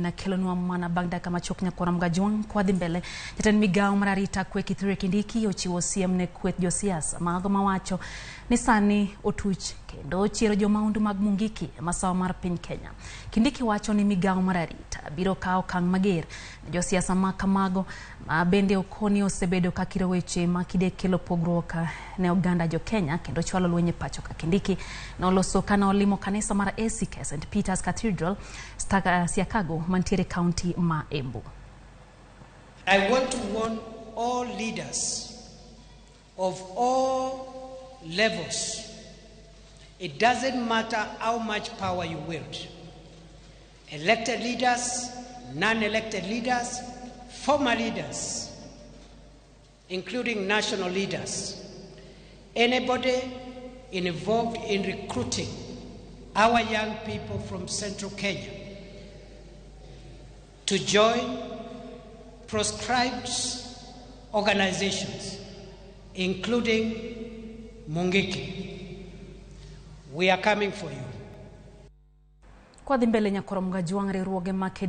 Bulletin kelonwa mana bang' dakika machuok nyakwara Mgajwang' kwadhi mbele. Jatend migawo mar arita kwe Kithure Kindiki ochiwo siem ne kweth josiasa mago mawacho ni sani otuch kendo ochiero jomaundu mag Mungiki e masawa mar piny Kenya. Kindiki wacho ni migawo mar arita biro kawo okang' mager ne josiasa ma kamago ma bende okoni osebedo ka kiro weche ma kide kelo pogruok ne oganda jo Kenya kendo chwalo lweny e pacho ka. Kindiki noloso kane olimo kanisa mar ACK St Peter's Cathedral Siakago mantiere kaunti ma Embu. I want to warn all leaders of all levels. It doesn't matter how much power you wield. Elected leaders, non-elected leaders, former leaders, including national leaders, anybody involved in recruiting our young people from central Kenya to join proscribed organizations, including Mungiki. We are coming for you. Kwadhi mbele nyakwara Mgajwang' riwruoge ma